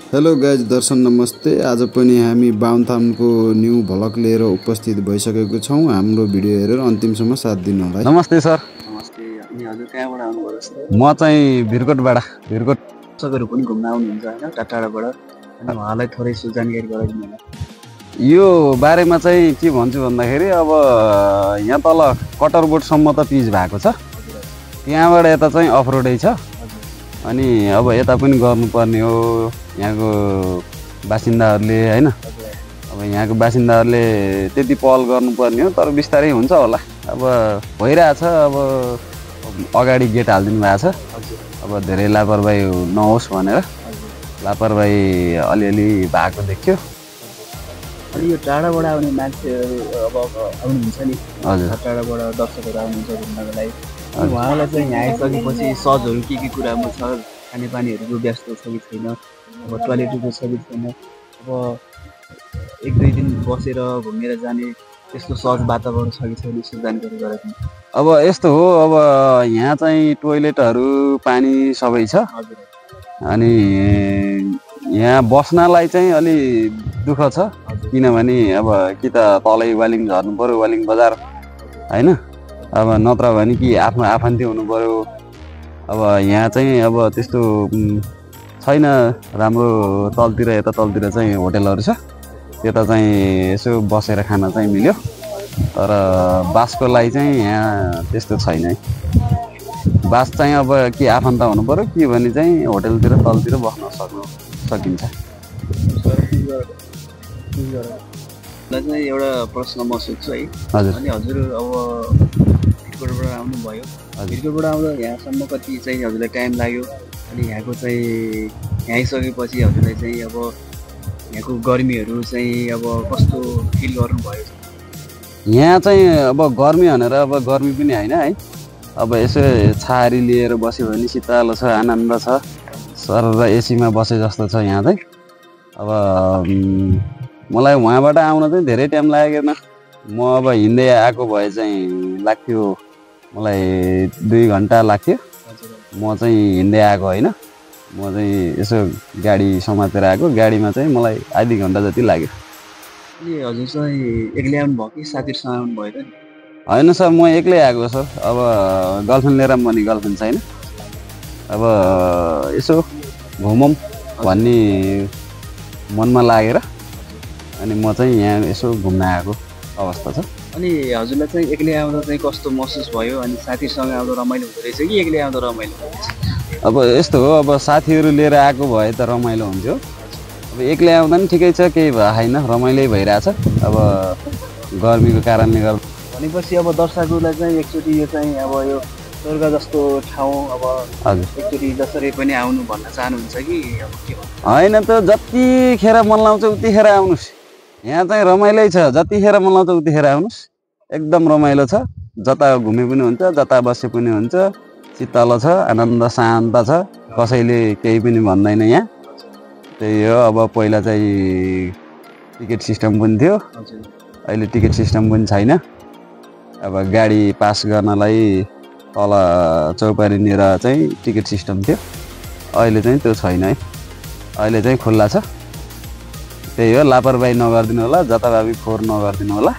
Hello guys दर्शन नमस्ते। आज पनि हामी बाउनथामको न्यू भ्लग लिएर उपस्थित भइसकेको छौँ। हाम्रो भिडियो हेरेर अन्तिमसम्म साथ दिनु होला। नमस्ते सर। नमस्ते। अनि हजुर कहाँबाट आउनुभयो सर? म चाहिँ भिरकोटबाट। भिरकोट दर्शकहरू पनि घुम्न आउनुहुन्छ होइन टाढाबाट, अनि उहाँलाई थोरै सो जानकारी गराइदिनु होला। यो बारेमा चाहिँ के भन्छु भन्दाखेरि अब यहाँ तल कटरबोर्डसम्म त पिच भएको छ, त्यहाँबाट यता चाहिँ अफरोडै छ। अनि अब यता पनि गर्नुपर्ने हो यहाँको बासिन्दाहरूले होइन। अब यहाँको बासिन्दाहरूले त्यति पहल गर्नुपर्ने हो, तर बिस्तारै हुन्छ होला। अब भइरहेछ। अब अगाडि गेट हालिदिनु भएको छ। अब धेरै लापरवाही नहोस् भनेर लापरवाही अलिअलि भएको देख्यो। अनि यो टाढाबाट आउने मान्छेहरू अब आउनुहुन्छ नि, हजुर, टाढाबाट दर्शकहरू आउनुहुन्छ घुम्नको लागि। अनि उहाँलाई चाहिँ यहाँ आइसकेपछि सजहरू के कुरामा छ, खानेपानीहरूको व्यस्त छ कि छैन, अब टोयलेटको छ कि छैन, अब एक दुई दिन बसेर घुमेर जाने त्यस्तो सहज वातावरण छ कि छैन, यसो जानकारी गराइदिनु। अब यस्तो हो, अब यहाँ चाहिँ टोइलेटहरू पानी सबै छ। अनि यहाँ बस्नलाई चाहिँ अलि दुःख छ, किनभने अब कि त तलै वालिङ झर्नु पऱ्यो, वालिङ बजार होइन। अब नत्र भने कि आफ्नो आफन्ती हुनु पऱ्यो। अब यहाँ चाहिँ अब त्यस्तो छैन राम्रो। तलतिर यता तलतिर चाहिँ होटेलहरू छ, त्यता चाहिँ यसो बसेर खान चाहिँ मिल्यो। तर बासको लागि चाहिँ यहाँ त्यस्तो छैन है। बास चाहिँ अब के आफन्त हुनु पऱ्यो कि भने चाहिँ होटेलतिर तलतिर बस्न सकिन्छ। चाहिँ एउटा प्रश्न म सोध्छु है। हजुर। अनि हजुर अब भिरकोटबाट आउनुभयो, भिरकोटबाट आउँदा यहाँसम्म कति चाहिँ हजुरलाई टाइम लाग्यो? अनि यहाँको चाहिँ यहाँ आइसकेपछि हजुरलाई चाहिँ अब यहाँको गर्मीहरू चाहिँ अब कस्तो फिल गर्नुभयो? यहाँ चाहिँ अब गर्मी भनेर अब गर्मी पनि होइन है। अब यसो छाहारी लिएर बस्यो भने शीतल छ, आनन्द छ। सर र एसीमा बसे जस्तो छ यहाँ चाहिँ। अब मलाई वहाँबाट आउन चाहिँ धेरै टाइम लागेन। म अब हिँड्दै आएको भए चाहिँ लाग्थ्यो, मलाई 2 घन्टा लाग्थ्यो। म चाहिँ हिँड्दै आएको होइन, म चाहिँ यसो गाडी समातेर आएको। गाडीमा चाहिँ मलाई आधी घन्टा जति लाग्यो। अनि हजुर चाहिँ एक्लै आउनुभयो कि साथीहरूसँग आउनुभयो त नि? होइन सर, म एक्लै आएको सर। अब गर्लफ्रेन्ड लिएर पनि गर्लफ्रेन्ड छैन। अब यसो घुमौँ भन्ने मनमा लागेर अनि म चाहिँ यहाँ यसो घुम्न आएको अवस्था छ। अनि हजुरलाई चाहिँ एक्लै आउँदा चाहिँ कस्तो महसुस भयो? अनि साथीसँग आउँदा रमाइलो हुँदो रहेछ कि एक्लै आउँदा रमाइलो हुँदो रहेछ? अब यस्तो हो, अब साथीहरू लिएर आएको भए त रमाइलो हुन्थ्यो। अब एक्लै आउँदा पनि ठिकै छ, केही छैन, रमाइलै भइरहेछ। अब गर्मीको कारणले गर्दा भनेपछि अब दर्शकहरूलाई चाहिँ एकचोटि यो चाहिँ अब यो स्वर्ग जस्तो ठाउँ अब एकचोटि जसरी पनि आउनु भन्न चाहनुहुन्छ कि अब के भन्नु? होइन त, जतिखेर मन लाउँछ उतिखेर आउनुहोस्। यहाँ चाहिँ रमाइलै छ, जतिखेर मन लाउँछ उतिखेर आउनुहोस्। एकदम रमाइलो छ, जता घुमे पनि हुन्छ, जता बसे पनि हुन्छ। शीतल छ, आनन्द शान्त छ, कसैले केही पनि भन्दैन यहाँ। त्यही हो। अब पहिला चाहिँ टिकट सिस्टम पनि थियो, अहिले टिकट सिस्टम पनि छैन। अब गाडी पास गर्नलाई तल चौपारीनिर चाहिँ टिकट सिस्टम थियो, अहिले चाहिँ त्यो छैन है। अहिले चाहिँ खुल्ला छ। त्यही हो, लापरवाही नगरिदिनु होला, जताभावी फोहोर नगरिदिनु होला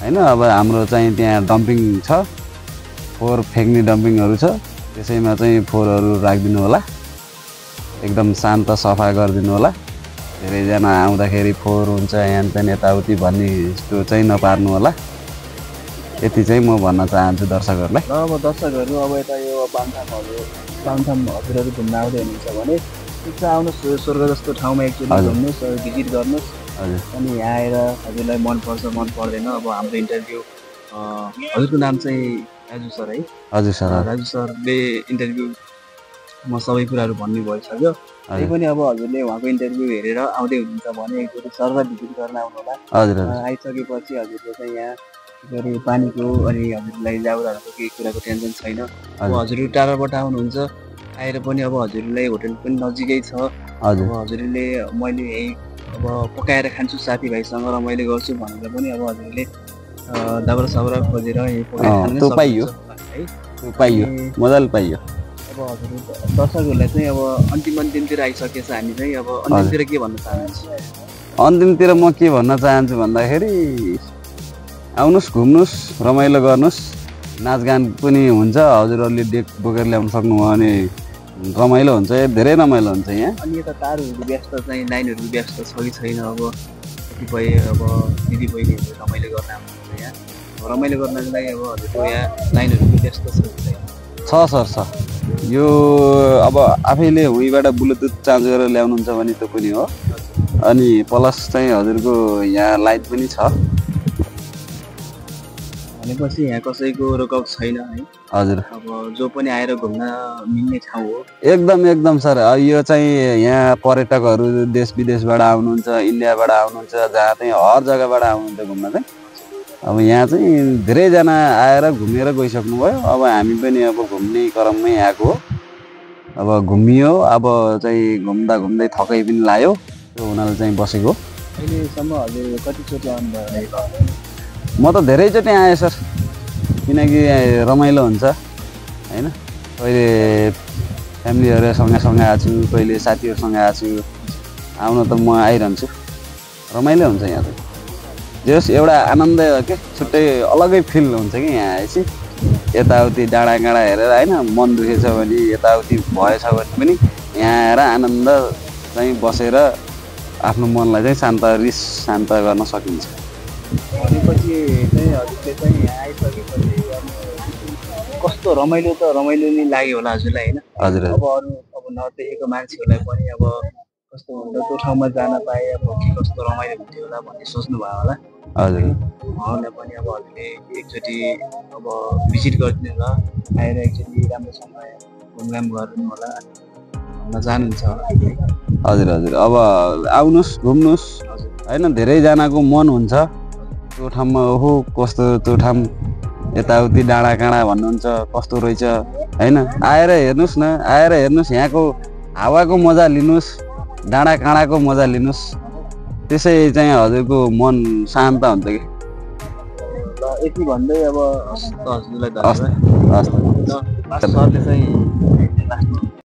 होइन। अब हाम्रो चाहिँ त्यहाँ डम्पिङ छ, फोहोर फ्याँक्ने डम्पिङहरू छ, त्यसैमा चाहिँ फोहोरहरू राखिदिनु होला। एकदम शान्त सफा गरिदिनु होला। धेरैजना आउँदाखेरि फोहोर हुन्छ यहाँ त्यहाँ यताउति भन्ने जस्तो चाहिँ नपार्नु होला। यति चाहिँ म भन्न चाहन्छु दर्शकहरूलाई। र अब दर्शकहरू अब यता यो बाउनथाम हजुरहरू घुम्न आउँदै हुनुहुन्छ भने ठिक छ, आउनुहोस् स्वर्ग जस्तो ठाउँमा एकचोटि घुम्नुहोस्, भिजिट गर्नुहोस्। अनि यहाँ आएर हजुरलाई मनपर्छ मन पर्दैन, अब हाम्रो इन्टरभ्यू हजुरको नाम चाहिँ राजु सर है? हजुर सर। राजु सरले इन्टरभ्यूमा सबै कुराहरू भन्ने भइसक्यो। त्यही पनि अब हजुरले उहाँको इन्टरभ्यू हेरेर आउँदै हुनुहुन्छ भने एकचोटि सरलाई भिजिट गर्न आउनु होला। हजुर। आइसकेपछि हजुरले चाहिँ यहाँ गरी पानीको अनि हजुरलाई जाउराहरूको केही कुराको टेन्सन छैन। अब हजुरहरू टाढाबाट आउनुहुन्छ, आएर पनि अब हजुरलाई होटल पनि नजिकै छ। अब हजुरले मैले यही अब पकाएर खान्छु साथीभाइसँग रमाइलो गर्छु भनेर पनि अब हजुरले दाउरा साउरा खोजेर यही पकाएर खान सक्नुहुन्छ है। पाइयो, मजाले पाइयो। अब हजुर दर्शकहरूलाई चाहिँ अब अन्तिमतिर आइसकेछ हामी चाहिँ अब अन्तिमतिर के भन्न चाहनुहुन्छ? अन्तिमतिर म के भन्न चाहन्छु भन्दाखेरि आउनुहोस् घुम्नुहोस् रमाइलो गर्नुहोस् नाचगान पनि हुन्छ हजुरहरूले डेक बोकेर ल्याउन सक्नुभयो भने रमाइलो हुन्छ धेरै रमाइलो हुन्छ यहाँ। अनि यता तारहरू व्यस्त चाहिँ लाइनहरू व्यस्त छ कि छैन? अब कतिपय अब दिदी बहिनीहरू रमाइलो गर्न आउनुहुन्छ यहाँ रमाइलो गर्नको लागि अब हजुरको यहाँ लाइनहरू व्यस्त छ कि छैन? छ सर छ यो अब आफैले हुँबाट ब्लुटुथ चार्ज गरेर ल्याउनुहुन्छ भने त्यो पनि हो अनि प्लस चाहिँ हजुरको यहाँ लाइट पनि छ भनेपछि यहाँ कसैको रोकआउट छैन है? हजुर अब जो पनि आएर घुम्न मिल्ने ठाउँ हो एकदम सर। यो चाहिँ यहाँ पर्यटकहरू देश विदेशबाट आउनुहुन्छ इन्डियाबाट आउनुहुन्छ जहाँ चाहिँ हर जग्गाबाट आउनुहुन्छ घुम्न चाहिँ अब यहाँ चाहिँ धेरैजना आएर घुमेर गइसक्नुभयो अब हामी पनि अब घुम्ने क्रममै आएको हो अब घुमियो अब चाहिँ घुम्दा घुम्दै थकाइ पनि लाग्यो त्यो हुनाले चाहिँ बसेको। अहिलेसम्म हजुर कतिचोटि आउनुभयो? म त धेरैचोटि आएँ सर किनकि रमाइलो हुन्छ होइन कहिले फ्यामिलीहरूसँग आएको छु कहिले साथीहरूसँग आएको छु आउन त म आइरहन्छु रमाइलो हुन्छ यहाँ त जस एउटा आनन्द के छुट्टै अलगै फिल हुन्छ कि यहाँ आएपछि यताउति डाँडा काँडा हेरेर होइन मन दुखेछ भने यताउति भएछ भने पनि यहाँ आएर आनन्द चाहिँ बसेर आफ्नो मनलाई चाहिँ शान्त गर्न सकिन्छ। भनेपछि चाहिँ हजुरले चाहिँ यहाँ आइसकेपछि कस्तो रमाइलो त रमाइलो नै लाग्यो होला हजुरलाई होइन? हजुर अब अरू अब नदेखेको मान्छेहरूलाई पनि अब कस्तो हुन्छ त्यो ठाउँमा जान पाए अब के कस्तो रमाइलो हुन्थ्यो होला भन्ने सोच्नुभयो होला हजुर उहाँलाई पनि अब हजुरले एकचोटि अब भिजिट गरिदिनु होला आएर एकचोटि राम्रोसँग घुमघाम गर्नु होला भन्न चाहनुहुन्छ होला? हजुर अब आउनुहोस् घुम्नुहोस् होइन धेरैजनाको मन हुन्छ त्यो ठाउँमा ओहो कस्तो त्यो ठाउँ यताउति डाँडा काँडा भन्नुहुन्छ कस्तो रहेछ होइन आएर हेर्नुहोस् यहाँको हावाको मजा लिनुहोस् डाँडा काँडाको मजा लिनुहोस् त्यसै चाहिँ हजुरको मन शान्त हुन्छ कि। ल यति भन्दै अब हजुरलाई धन्यवाद। सरले चाहिँ